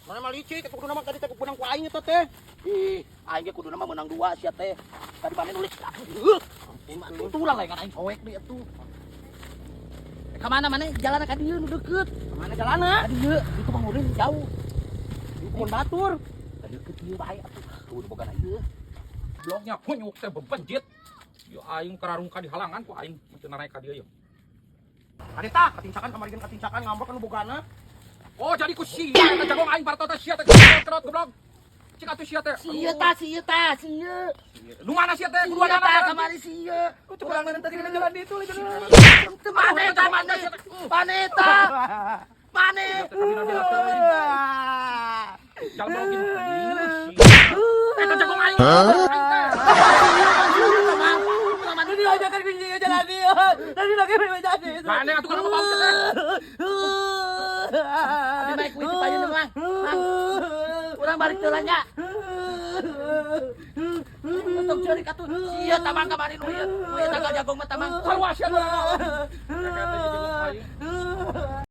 Mana mah licik, eta kuduna mah tadi teh menang ku aing eta teh. Ih, aing ge kuduna mah menang dua sia teh. Tadi mana nulis. Ampun atuh tuh lah aing soek deui atuh. Eh, ka mana mana jalan ka dieu nu deukeut. Ka mana jalanna? Ka dieu, itu mah ngurin jauh. Di kebun batur. Ka deukeut ieu bae atuh. Tuh boga ieu. Bloknya punyuk teh bebenjit. Yo aing kararungka di halangan ku aing teu naik ka dieu yo. Tadi tah katincakan kamari gen katincakan ngambek anu bogana. Oh, jadi ku sia eta jagong aing barto teh sia teh goblok goblok. Cik atuh sia teh. Sia tah, sia tah, sia. Nu mana sia teh? Sia Kudu tah kamari sia. Urang mana tadi kena jalan itu lagi. Teu mana eta mana? Mana eta? Mana? Jalan blok ini. Eta jagong aing. Aing teh. Tadi aja kan kunci jalan dia. Tadi lagi jadi. Gandeng atuh kana bau teh. Abi naik kuih di payun mah. Mang. Urang balik heula nya. Tong ceurik atuh. Sia tamang kamari nu ieu. Nu ieu tanggal jagong mah tamang. Sarua sia. Eta jagong aing.